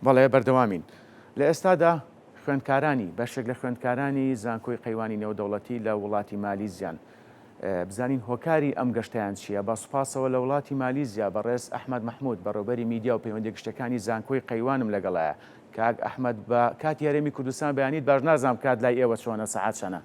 بەڵێ بەردەوامین. لە ئێستادا خوێندکارانی بەشێک لە خوێندکارانی زانکۆی قەیوانی نێودەوڵەتی لە وڵاتی مالیزیان. بزانین هۆکاری ئەم گەشتەیان چییە؟ بە سوپاسەوە لە وڵاتی مالیزیا بەڕێز ئەحمەد مەحمود بەڕێوبەری میدیا و پەیوەندیە گشتیەکانی زانکۆی قەیوانم لەگەڵایە. کاک ئەحمەد بە کاتی هەرێمی کوردستان بەیانیت باش نازانم کات لای ئێوە چۆنە سەعات چەنە؟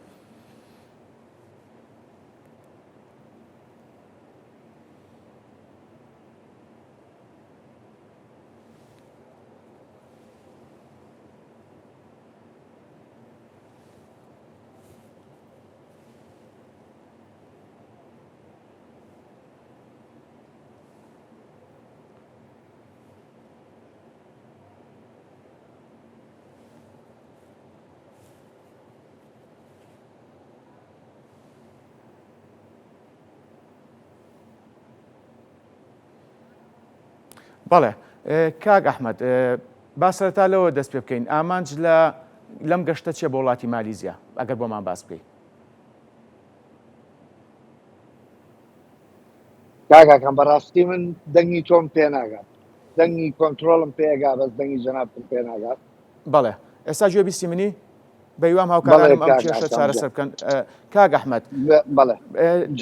بەڵێ کاک ئەحمد با سەرەتا لەوە دەست پێ بکەین ئامانج لە لەم گەشتە چیە بۆ وڵاتی مالیزیا ئەگەر بۆمان باس بکەی. کاک ئاکام بەڕاستی من دەنگی تۆم پێ ناگات دەنگی کۆنتترۆڵم پێگا بەس دەنگی جەنابتم پێ ناگات. بەڵێ ئێستا گوێ بیستی منی؟ بەیوام هاوکارانم ئەم کێشە چارەسەر بکەن کاک ئەحمد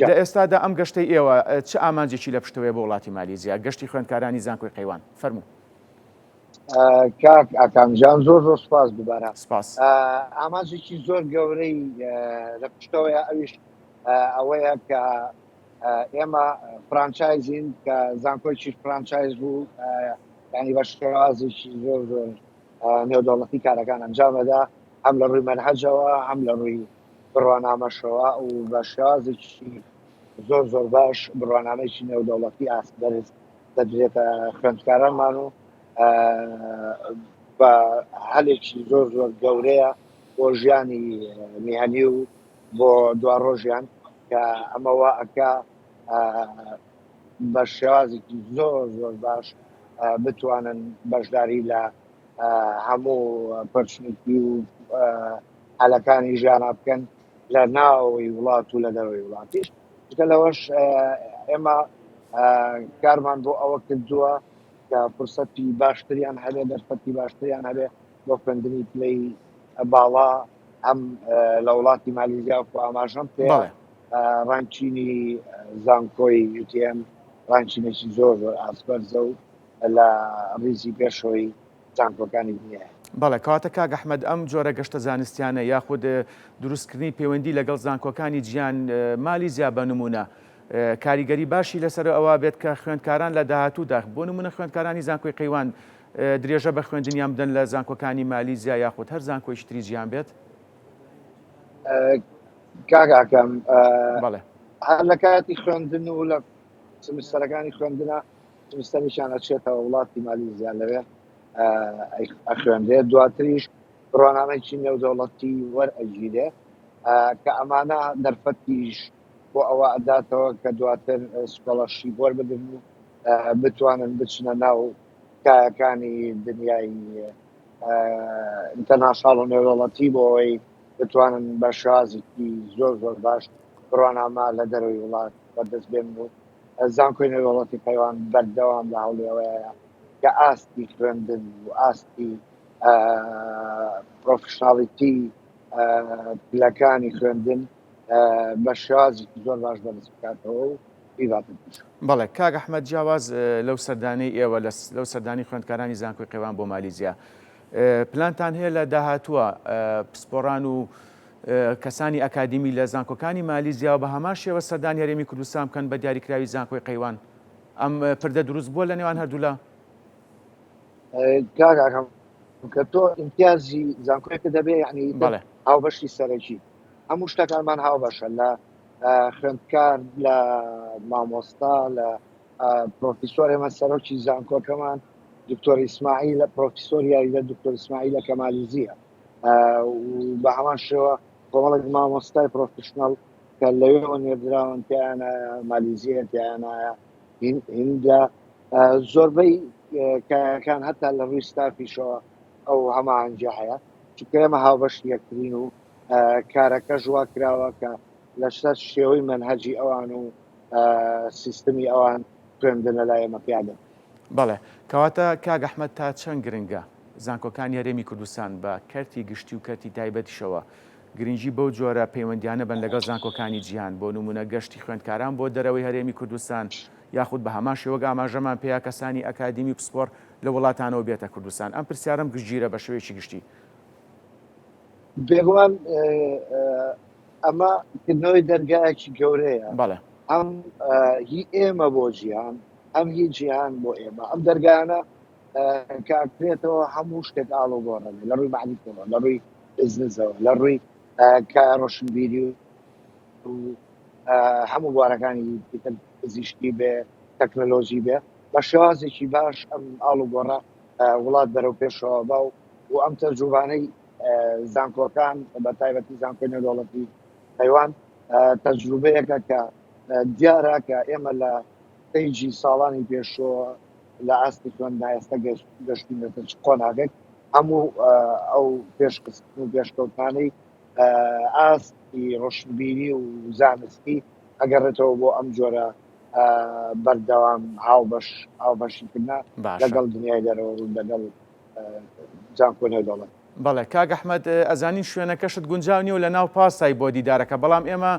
لە ئێستادا ئەم گەشتەی ئێوە چ ئامانجێکی لە پشتەوەی بۆ وڵاتی مالیزیا گەشتی خوێندکارانی زانکۆی قەیوان فەرموو. کاک ئاکام جان زۆر زۆر سپاس دووبارە سپاس. ئامانجێکی زۆر گەورەی لە پشتەوەیە ئەویش ئەوەیە کە ئێمە franchise ین کە زانکۆیکی franchise بوو ینی بە شێوازێکی زۆر زۆر نێودەوڵەتی کارەکان ئەنجامەدا هەم لە ڕووی مەنهەجەوە هەم لە ڕووی بڕوانامەشەوە و بە شێوازێکی زۆر زۆر باش بڕوانامەیەکی نێودەوڵەتی ئاست بەرز دەدرێتە خوێندکارانمان و بە هەلێکی زۆر زۆر گەورەیە بۆ ژیانی میهنی و بۆ دواڕۆژیان کە ئەمەوە ئەکا بە شێوازێکی زۆر زۆر باش بتوانن بەشداری لە هەموو پەرچنیتی و هەلەکانی ژیانە بکەن لە ناوەوەی وڵات و لە دەرەوەی وڵاتیش جگە لەوەش ئێمە کارمان بۆ ئەوە کردووە کە فرسەتی باشتریان هەبێ دەرفەتی باشتریان هەبێ بۆ خوێندنی پلەی باڵا هەم لە وڵاتی مالیزیا و ئاماژەم پێ ranking ی زانکۆی UTM ranking ێکی زۆر زۆر ئاستبەرزە و لە ڕیزی پێشەوەی زانکۆکانی دنیایە. بەڵێ، کەواتە کاک ئەحمەد ئەم جۆرە گەشتە زانستیانە یاخود دروستکردنی پەیوەندی لەگەڵ زانکۆکانی جیهان، مالیزیا بە نموونە، کاریگەری باشی لەسەر ئەوە بێت کە خوێندکاران لە داهاتوودا، بۆ نموونە خوێندکارانی زانکۆی قەیوان درێژە بە خوێندنیان بدەن لە زانکۆکانی مالیزیا یاخود هەر زانکۆیەکی تری جیهان بێت؟ کاک ئاکام، بەڵێ. هەر لە کاتی خوێندن و لە سمستەرەکانی خوێندنا سمستەرێکیان ئەچێتەوە وڵاتی مالیزیا لەوێ ئەخوێنرێت دواتریش بڕوانامەیەکی نێودەوڵەتی وەرئەگیرێ کە ئەمانە دەرفەتیش بۆ ئەوە ئەداتەوە کە دواتر scholarship وەربگرن و بتوانن بچنە ناو کایەکانی دنیای international و نێودەوڵەتی بۆ ئەوەی بتوانن بە شێوازێکی زۆر زۆر باش بڕوانامە لە دەرەوەی وڵات بەدەست بێنن و زانکۆی نێودەوڵەتی قەیوان بەردەوام لە هەوڵی ئەوەیە کە ئاستی خوێندن و ئاستی professionality پلەکانی خوێندن بە شێوازێکی زۆر باش بەرز بکاتەوە و بیباتە پێش. بەڵێ کاک ئەحمەد جیاواز لەو سەردانەی ئێوە لەو سەردانی خوێندکارانی زانکۆی قەیوان بۆ مالیزیا پلانتان هەیە لە داهاتووە پسپۆڕان و کەسانی ئەکادیمی لە زانکۆکانی مالیزیاوە بە هەمان شێوە سەردانی هەرێمی کوردستان بکەن بە دیاریکراوی زانکۆی قەیوان ئەم پردە دروست بووە لە نێوان هەردوولا؟ کاک ئاکام کە تۆ ئیمتیازی زانکۆیەکە دەبێ یعنی بەڵێ. هاوبەشی سەرەکی هەموو شتەکانمان هاوبەشە لە خوێندکار لە مامۆستا لە پرۆفیسۆر ئێمە سەرۆکی زانکۆکەمان دکتۆر ئیسماعیلە پرۆفیسۆر یاریدە دکتۆر ئیسماعیلە کە مالیزیە و بە هەمان شێوە کۆمەڵێک مامۆستای professional کە لەوێوە نێردراون تیانە مالیزیە تیانایە هیندە زۆربەی کایەکان هەتا لە ڕووی ستافیشەوە ئەو هەماهەنگیە هەیە چونکە ئێمە هاوبەش یەکترین و کارەکەش وا کراوە کە لەسەر شێوەی مەنهەجی ئەوان و سیستمی ئەوان خوێندن لە لای ئێمە پیادە. بەڵێ کەواتە کاک ئەحمەد تا چەند گرنگە؟ زانکۆکانی هەرێمی کوردستان بە کەرتی گشتی و کەرتی تایبەتیشەوە گرنگی بەو جۆرە پەیوەندیانە بەن لەگەڵ زانکۆکانی جیهان بۆ نمونە گەشتی خوێندکاران بۆ دەرەوەی هەرێمی کوردستان یاخود بە هەمان شێوە وەک ئاماژەمان پێیا کەسانی ئەکادیمی و پسپۆڕ لە وڵاتانەوە بێتە کوردستان ئەم پرسیارەم گشتگیرە بە شێوەیەکی گشتی. بێگومان ئەمە کردنەوەی دەرگایەکی گەورەیە بەڵێ. هەم هی ئێمە بۆ جیهان هەم هی جیهان بۆ ئێمە ئەم دەرگایانە کە ئەکرێتەوە هەموو شتێک ئاڵوگۆڕەبێ لە ڕووی مەعریفەوە لە ڕووی بزنسەوە لە ڕووی کە ڕۆشنبیری و هەموو بوارەکانی تر پزیشکی بێ تەکنەلۆژی بێ بە شێوازێکی باش ئەم ئاڵوگۆڕە وڵات بەرەو پێشەوە با و و ئەم تەجروبانەی زانکۆکان بە تایبەتی زانکۆی نێودەوڵەتی تایوان تەجروبەیەکە کە دیارە کە ئێمە لە پەیجی ساڵانی پێشەوە لە ئاستی خوێندنا ئێستا گەشتوینەتە چ قۆناغێک هەموو ئەو پێشخستن و پێشکەوتانەی ئاستی ڕۆشنبیری و زانستی ئەگەڕێتەوە بۆ ئەم جۆرە بەردەوام هاوبەش هاوبەشیکردە لەگەڵ دنیای دەرەوە و لەگەڵ زانکۆ نێودەوڵەتی. بەڵێ کاک ئەحمەد ئەزانین شوێنەکەشت گونجاو نیە و لە ناو پاسای بۆ دیدارەکە بەڵام ئێمە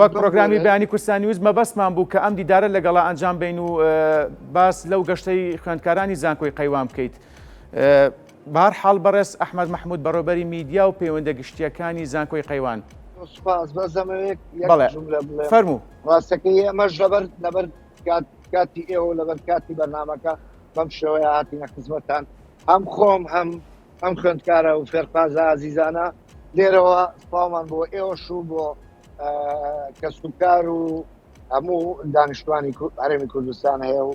وەک پرۆگرامی بەیانی کوردستان نیوز مەبەستمان بوو کە ئەم دیدارە لەگەڵا ئەنجام بین و باس لەو گەشتەی خوێندکارانی زانکۆی قەیوان بکەیت. بار حاڵ بەڕێز ئەحمەد مەحمود بەڕێوبەری میدیا و پەیوەندە گشتیەکانی زانکۆی قەیوان. سپاس بەس دەمەوێت بەڵێ فەرموو. ڕاستەکەی ئێمەش لەبەر لەبەر کاتی ئێوە لەبەر کاتی بەرنامەکە بەم شێوەیە هاتینە خزمەتان هەم خۆم هەم ئەم خوێندکارە و فێرخوازە ئازیزانە لێرەوە سپاومان بۆ ئێوەش و بۆ کەسوکار و هەموو دانیشتوانی هەرێمی کوردستان هەیە و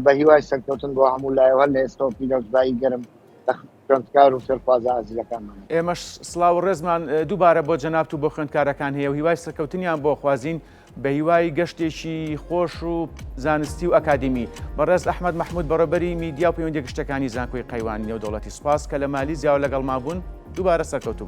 بە هیوای سەرکەوتن بۆ هەموو لایەوە لە ئێستەوە پیرۆزبایی گەرم لە خوێندکار و فێرخوازە ئازیزەکانمان. ئێمەش سڵاو و ڕێزمان دووبارە بۆ جەنابت و بۆ خوێندکارەکان هەیە و هیوای سەرکەوتنیان بۆ خوازین بەهیوای گەشتێکی خۆش و زانستی و ئەکادیمی. بەڕێز ئەحمەد مەحمود بەڕێوبەری میدیا و پەیوەندیە گشتیەکانی زانکۆی قەیوان نێودەوڵەتی سوپاس کە لە مالیزیاوە لەگەڵمان بوون دووبارە سەرکەوتوو بن.